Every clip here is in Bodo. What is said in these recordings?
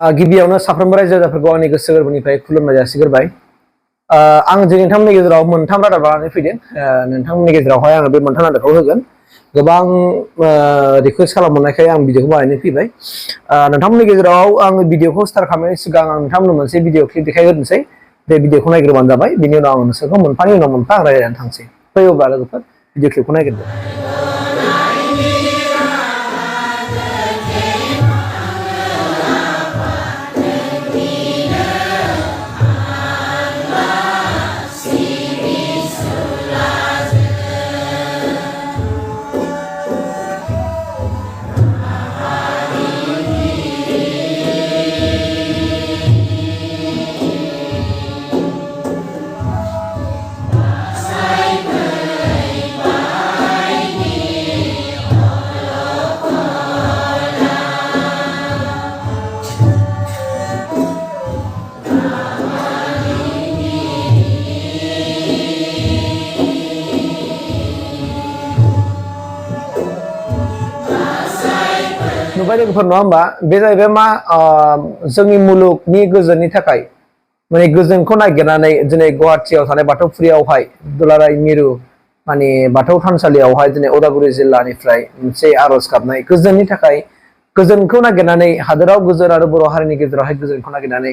गिबियावनो साफ्रोमबो रायजो राजाफोरखौ आंनि गोसो गोरबोनिफ्राय खुलुमनाय जासिग्रोबाय। आं जे नोंथांमोननि गेजेराव मोनथाम रादाब लानानै फैदों। नोंथांमोननि गेजेरावहाय आङो बे मोनथाम रादाबखौ होगोन। गोबां रिकुवेस्ट खालामनायखाय आं भिडिअखौ बानायनो फैबाय। नोंथांमोननि गेजेराव आङो भिडिअखौ स्टार्ट खालामनायनि सिगां आं नोंथांमोननो मोनसे भिडिअ क्लिप देखायग्रोनोसै। बे भिडिअखौ नायग्रोबानो जाबाय। बिनि उनाव आं नोंसोरखौ मोनफानि उनाव मोनफा रायज्लायनानै थांसै। फै अब्ला लोगोफोर भिडिअ क्लिपखौ नायग्रोदो। नुबाय लोगोफोर नङा होमबा? बे जाहैबाय मा जोंनि मुलुगनि गोजोननि थाखाय माने गोजोनखौ नागिरनानै दिनै गुवाहाटियाव थानाय बाथौफुरियावहाय दुलाराय मिरु माने बाथौ थानसालियावहाय दिनै उदालगुरि जिल्लानिफ्राय मोनसे आर'ज गाबनाय गोजोननि थाखाय गोजोनखौ नागिरनानै हादोराव गोजोन आरो बर' हारिनि गेजेरावहाय गोजोनखौ नागिरनानै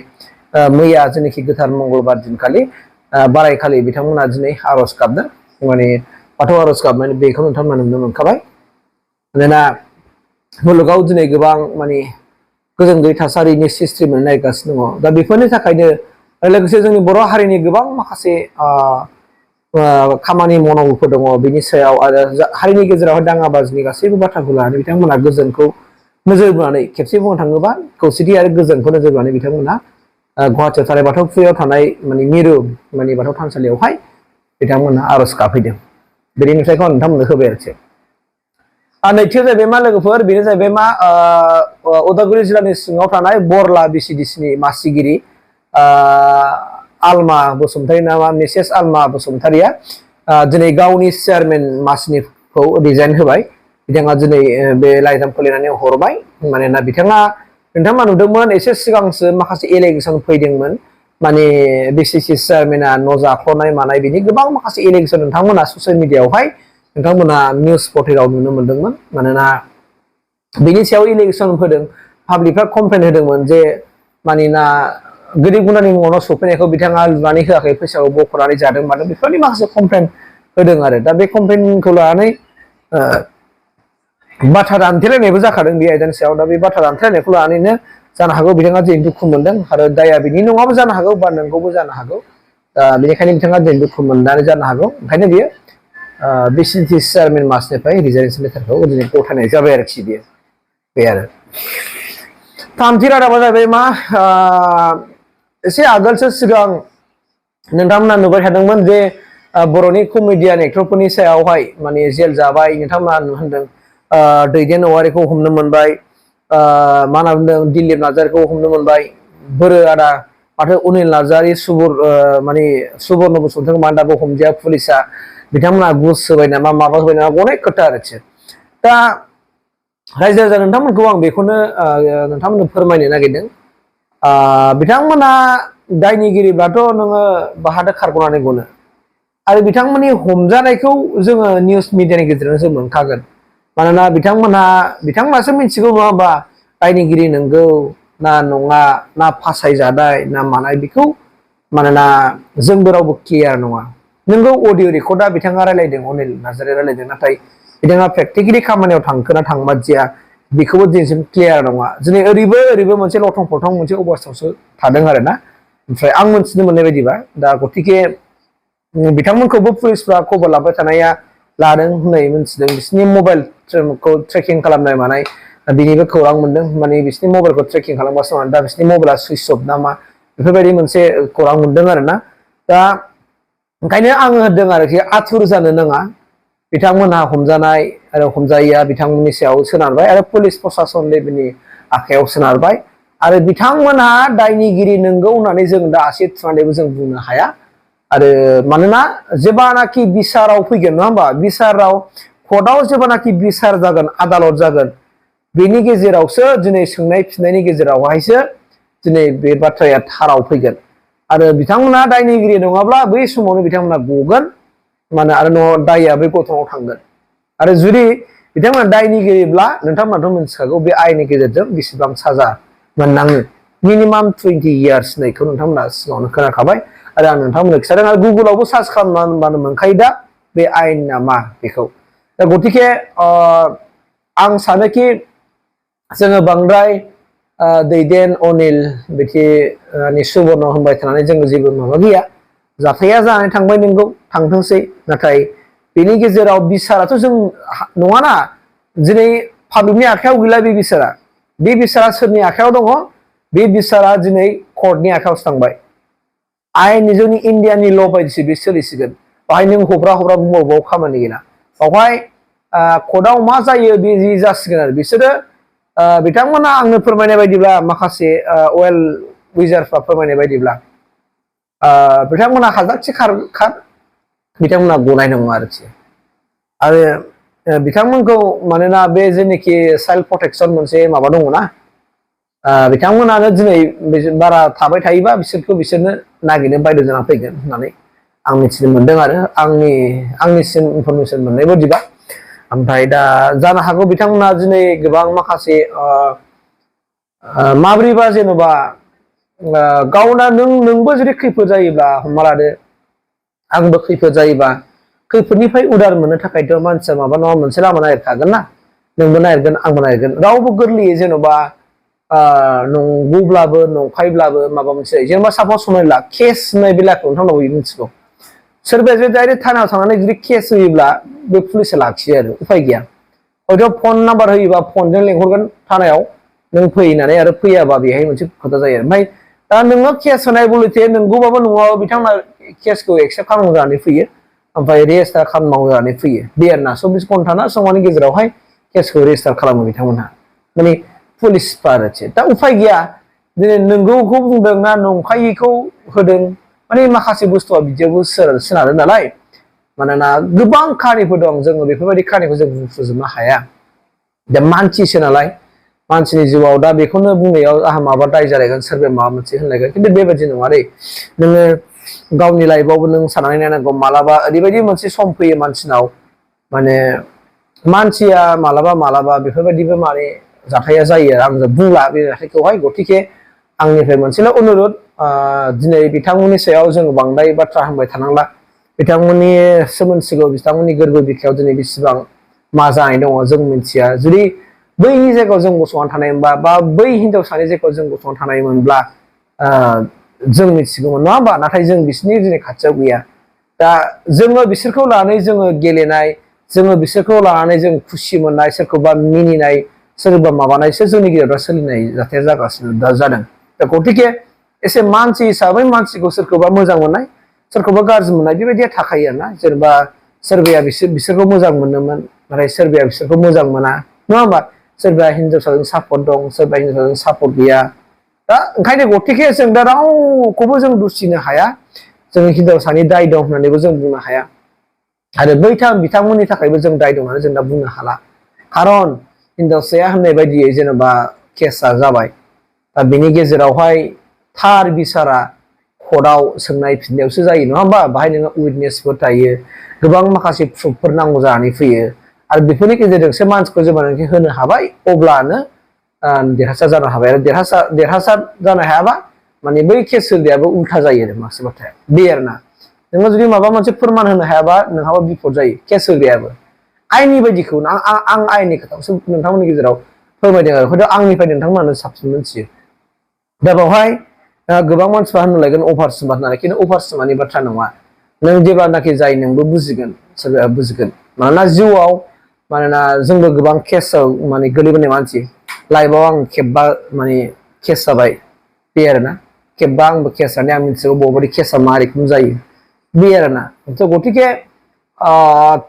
मैया जेनाखि गोथार मंगलबार दिनखालि बारायखालि बिथांमोना दिनै आर'ज गाबदों। माने बाथौ आर'ज गाबनाय बेखौ नोंथांमोना नुनो मोनखाबाय। मानोना मुलुगाव दिनै गोबां माने गोजोन गैयै थासारिनि सृष्टि मोननो नागिरगासिनो दङ। दा बेफोरनि थाखायनो लोगोसे जोंनि बर' हारिनि गोबां माखासे खामानि मावनांगौफोर दङ बिनि सायाव आरो हारिनि गेजेरावहाय दाङाबाजिनि गासैबो बाथ्राखौ लानानै बिथांमोना गोजोनखौ नोजोर बोनानै खेबसे बुंनो थाङोबा खौसेथि आरो गोजोनखौ नोजोर बोनानै बिथांमोना गुवाहाटियाव थानाय बाथौफुरियाव थानाय माने मिरु माने बाथौ थानसालियावहाय बिथांमोना आर'ज गाबफैदों। बेनि नुथायखौ आं नोंथांमोननो होबाय आरोखि। नैथियाव जाहैबाय मा लोगोफोर? बेनो जाहैबाय मा उदालगुरि जिल्लानि सिङाव थानाय बरला बिसिडिसिनि मासिगिरि आलमा बसुमतारी नामा मिसेस आलमा बसुमतारीया दिनै गावनि चेयारमेन मासिखौ रिजाइन होबाय। बिथाङा दिनै बे लाइजामखौ लिरनानै हरबाय। मानोना बिथाङा नोंथांमोना नुदोंमोन एसे सिगांसो माखासे एलिगेसन फैदोंमोन। माने बिसिसि चेयारमेना न' जाख्ल'नाय मानाय बिनि गोबां माखासे एलिगेसन नोंथांमोना ससियेल मिडियाआवहाय नोंथांमोना निउस पर्टेलाव नुनो मोनदोंमोन। मानोना बिनि सायाव एलिगेसन होदों। पाब्लिकफ्रा कमप्लेन होदोंमोन जे मानोना गोरिब गुन्द्रानि मुङाव सफैनायखौ बिथाङा लुनानै होआखै, फैसाखौ बख'नानै जादों मादों बेफोरनि माखासे कमप्लेन होदों आरो। दा बे कमप्लेनखौ लानानै बाथ्रा दान्थेलायनायबो जाखादों बे आयदानि सायाव। दा बे बाथ्रा दान्थेलायनायखौ लानानैनो जानो हागौ बिथाङा दिनै दुखु मोनदों आरो दाया बिनि नङाबो जानो हागौ बा नंगौबो जानो हागौ। दा बेनिखायनो बिथाङा दिनै दुखु मोननानै जानो हागौ। ओंखायनो बियो बिसिसि चेयारमेन मासनिफ्राय रिजाइनेसन लेटारखौ दिनै गथायनाय जाबाय आरोखि बियो। बे आरो थामथि रादाबा जाहैबाय मा एसे आगोलसो सिगां नोंथांमोना नुबाय थादोंमोन जे बर'नि कमेडियान एक्टरफोरनि सायावहाय माने जेल जाबाय। नोंथांमोना होनदों दैदेन औवारिखौ हमनो मोनबाय, मा होनना बुंदों दिलिप नार्जारिखौ हमनो मोनबाय, बोरो आदा माथो अनिल नार्जारि माने सुबर्न बसुमतारीखौ मानो दाबो हमजाया पुलिसा, बिथांमोना घुस होबाय नामा माबा होबाय नामा अनेक खोथा आरोखि। दा रायजो राजा नोंथांमोनखौ आं बेखौनो नोंथांमोननो फोरमायनो नागिरदों। बिथांमोना दायनिगिरिब्लाथ' नोङो बाहादो खारग'नानै गनो। आरो बिथांमोननि हमजानायखौ जोङो निउस मिडियानि गेजेरजों जों मोनखागोन। मानोना बिथांमोनासो मिथिगौ नङा होमबा दायनिगिरि नंगौ ना नङा, ना फासायजानाय ना मानाय बेखौ मानोना जोंबो रावबो क्लियार नङा। नोंगौ अडिअ रेकर्डआ बिथाङा रायलायदों, अनिल नार्जारिया रायलायदों, नाथाय बिथाङा प्रेक्टिकेलि खामानियाव थांखोना थांमारदिया बेखौबो दिनैसिम क्लियार नङा। दिनै ओरैबो मोनसे लथं फथं मोनसे अबस्थायावसो थादों आरोना। ओमफ्राय आं मोनथिनो मोननाय बायदिबा दा गतिके बिथांमोनखौबो पुलिसफ्रा खबर लाबाय थानाया लादों होननाय मोनथिदों। बिसोरनि मबाइलखौ ट्रेकिं खालामनाय मानाय बिनिबो खौरां मोनदों। माने बिसोरनि मबाइलखौ ट्रेकिं खालामगासिनो दं। दा बिसोरनि मबाइला सुइस अफ नामा बेफोरबायदि मोनसे खौरां मोनदों आरोना। दा ओंखायनो आङो होनदों आरोखि आथुर जानो नाङा। बिथांमोनहा हमजानाय आरो हमजायैया बिथांमोननि सायाव सोनारबाय आरो पुलिस प्रसासन लेभेलनि आखायाव सोनारबाय। आरो बिथांमोनहा दायनिगिरि नंगौ होननानै जों दा आसि थुनानैबो जों बुंनो हाया। आरो मानोना जेब्लानाखि बिसाराव फैगोन नङा होमबा, बिसाराव कर्टआव जेब्लानाखि बिसार जागोन, आदालत जागोन, बेनि गेजेरावसो दिनै सोंनाय फिननायनि गेजेरावहायसो दिनै बे बाथ्राया थाराव फैगोन आरो बिथांमोना दायनिगिरि नङाब्ला बै समावनो बिथांमोना गगोन माने आरो न'आव दायआ बै गथ'नाव थांगोन आरो जुदि बिथांमोना दायनिगिरिब्ला नोंथांमोनाथ' मिथिखागौ बे आयेननि गेजेरजों बेसेबां साजा मोननाङो मिनिमाम 20 इयार्स होननायखौ नोंथांमोना सिगाङावनो खोनाखाबाय आरो आं नोंथांमोननो खिथादों आरो गुगोलावबो सार्च खालामनानै मोनखायो दा बे आयेना मा बेखौ दा गतिके आं सानोखि जोङो बांद्राय दैदेन अनिल बिदि सुबर्न होनबाय थानानै जोङो जेबो माबा गैया जाथाया जानानै थांबाय नंगौ थांथोंसै नाथाय बेनि गेजेराव बिसाराथ' जों नङाना दिनै पाब्लिकनि आखायाव गैला बे बिसारा सोरनि आखायाव दङ बे बिसारा दिनै कर्टनि आखायावसो थांबाय आयेननि जोंनि इण्डियानि ल' बायदिसो बे सोलिसिगोन बाहाय नों हब्रा बुंबावबाव खामानि गैला बावहाय कर्टआव मा जायो बे जासिगोन आरो बिसोरो बिथांमोना आंनो फोरमायनाय बायदिब्ला माखासे वेल विजारफ्रा फोरमायनाय बायदिब्ला बिथांमोना हाजारखि खार बिथांमोना गनाय नङा आरो बिथांमोनखौ मानोना बे जेनोखि चाइल्ड प्रटेक्शन मोनसे माबा दङना बिथांमोनानो दिनै बारा थाबाय थायोबा बिसोरनो नागिरनो बायद' जानानै फैगोन होननानै आं मिथिनो मोनदों आरो आंनिसिम इनफरमेसन मोननाय बायदिबा ओमफ्राय दा जानो हागौ बिथांमोना दिनै गोबां माखासे माब्रैबा जेन'बा गावना नोंबो जुदि खैफोद जायोब्ला हमना लादो आंबो खैफोद जायोबा खैफोदनिफ्राय उदार मोननो थाखायथ' मानसिया माबा नङा मोनसे लामा नागिरखागोन ना नोंबो नागिरगोन आंबो नागिरगोन रावबो गोरलैयै जेन'बा नंगौब्लाबो नंखायब्लाबो माबा मोनसे जेनेबा सापस हमनानै ला केस होननाय बेलाखौ नोंथांनाव मिथिगौ सोरबाया जुदि डाइरेक्ट थानायाव थांनानै जुदि केस होयोब्ला बे पुलिसा लाखियो आरो उफाय गैया हयथ' फन नाम्बार होयोबा फनजों लेंहरगोन थानायाव नों फै होननानै आरो फैयाबा बेहाय मोनसे खोथा जायो ओमफ्राय दा नोङो केस होनाय बलथे नंगौबाबो नङाबा बिथांमोना केसखौ एक्सेप्ट खालामनांगौ जानानै फैयो ओमफ्राय रेजिस्टार खालामनांगौ जानानै फैयो बे आरोना 24 घन्टा ना समानि गेजेरावहाय केसखौ रेजिस्टार खालामो बिथांमोनहा माने पुलिसफ्रा आरो दा उफाय गैया दिनै नंगौखौ बुंदों ना नंखायैखौ होदों माने माखासे बुस्थुआ बिदियावबो सोनारो नालाय मानोना गोबां खाहानिफोर दं जोङो बेफोरबायदि खाहानिखौ जों बुंफुजोबनो हाया दा मानसिसो नालाय मानसिनि जिउआव दा बेखौनो बुंनायाव आंहा माबा दाय जालायगोन सोरबाया माबा मोनसे होनलायगोन खिन्थु बेबायदि नङा दै नोङो गावनि लाइफआवबो नों साननानै नायनांगौ मालाबा ओरैबायदि मोनसे सम फैयो मानसिनाव माने मानसिया मालाबा बेफोरबायदिबो माने जाथाया जायो आं बुंला बे जाथायखौहाय गतिके आंनिफ्राय मोनसेल' अनुरद दिनै बिथांमोननि सायाव जों बांद्राय बाथ्रा होनबाय थानांला बिथांमोननि सोमोन्दै बिथांमोननि गोरबो बिखायाव दिनै बेसेबां मा जानाय दङ जों मिथिया जुदि बैनि जायगायाव जों गसंनानै थानाय मोनबा बा बै हिनजावसानि जायगायाव जों गसंनानै थानाय मोनब्ला जों मिथिगौमोन नङा होमबा नाथाय जों बिसोरनि दिनै खाथियाव गैया दा जोङो बिसोरखौ लानानै जोङो गेलेनाय जोङो बिसोरखौ लानानै जों खुसि मोननाय सोरखौबा मिनिनाय सोरबा माबानायसो जोंनि गेजेराव सोलिनाय जाथाया जागासिनो दा जादों दा गतिके एसे मानसि हिसाबै मानसिखौ सोरखौबा मोजां मोननाय सोरखौबा गाज्रि मोननाय बेबायदिया थाखायो आरोना जेनेबा सोरबाया बिसोरखौ मोजां मोनोमोन नाथाय सोरबाया बिसोरखौ मोजां मोना नङा होमबा सोरबा हिनजावसाजों सापर्ट दं सोरबा हिनजावसाजों सापर्ट गैया दा ओंखायनो गतिके जों दा रावखौबो जों दुसिनो हाया जों हिनजावसानि दाय दं होननानैबो जों बुंनो हाया आरो बिथांमोननि थाखायबो जों दाय दं होननानै जों दा बुंनो हाला खारन हिनजावसाया होननाय बायदियै जेनेबा केसा जाबाय दा बेनि गेजेरावहाय थार बिसारा कर्टआव सोंनाय फिननायावसो जायो नङा होमबा बाहाय नोङो उइटनेसफोर थायो गोबां माखासे प्रुफफोर नांगौ जानानै फैयो आरो बेफोरनि गेजेरजोंसो मानसिखौ जेब्लानाखि होनो हाबाय अब्लानो देरहासार जानो हाबाय आरो देरहासार जानो हायाबा माने बै केस होग्रायाबो उल्था जायो आरो माखासे बाथ्राया बे आरोना नोङो जुदि माबा मोनसे फोरमान होनो हायाबा नोंहाबो बिपद जायो केस होग्रायाबो आयेननि बायदिखौ आं आयेननि खोथाखौसो नोंथांमोननि गेजेराव फोरमायदों आरो हयथ' आंनिफ्राय नोंथांमोनानो साबसिन मोनथियो दा बेवहाय गोबां मानसिफ्रा होनलायगोन अभार स्मार्ट होननानै खिन्थु अभार स्मार्टनि बाथ्रा नङा नों जेब्लानाखि जाय नोंबो बुजिगोन सोरबाया बुजिगोन मानोना जिउआव मानोना जोंबो गोबां केसाव माने गोलैबोनाय मानसि लाइफआव आं खेबबा माने केस जाबाय बे आरोना खेबबा आंबो केस जानाय आं मिथिगौ बबेबायदि केसा मारैखम जायो बे आरोना गतिके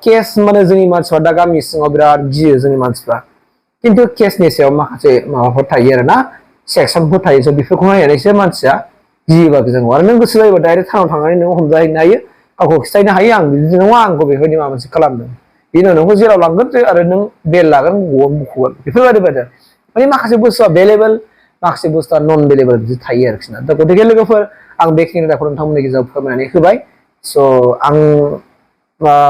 केस माने जोंनि मानसिफ्रा दा गामि सिङाव बिराद गियो जोंनि मानसिफ्रा खिन्थु केसनि सायाव माखासे माबाफोर थायो आरोना सेक्सनफोर थायो स' बेफोरखौ नायनानैसो मानसिया गियोबा जों आरो नों गोसो जायोबा डाइरेक्ट थानाव थांनानै नों हमजाहैनो हायो गावखौ खिथायनो हायो आं बिदि नङा आंखौ बेबायदि माबा मोनसे खालामदों बेनि उनाव नोंखौ जेराव लांगोन आरो नों बेल लागोन बख'गोन बेफोरबायदि माने माखासे बुस्थुआ एभेलेबेल माखासे बुस्थुआ नन बेलेबल बिदि थायो आरोखि ना दा गतिके लोगोफोर आं बेखिनि खोथाखौ नोंथांमोननि गेजेराव फोरमायनानै होबाय स' आं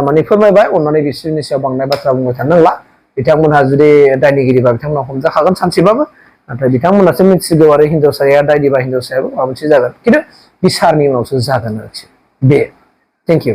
माने फोरमायबाय अननानै बिसोरनि सायाव बांद्राय बाथ्रा बुंबाय थानो नांला बिथांमोनहा जुदि दायनिगिरिबा बिथांमोना हमजाखागोन सानसेबाबो नाथाय बिथांमोनासो मिथिगौ आरो हिनजावसाया दायनिबा हिनजावसायाबो माबा मोनसे जागोन खिन्थु बिसारनि उनावसो जागोन आरोखि बे थेंक इउ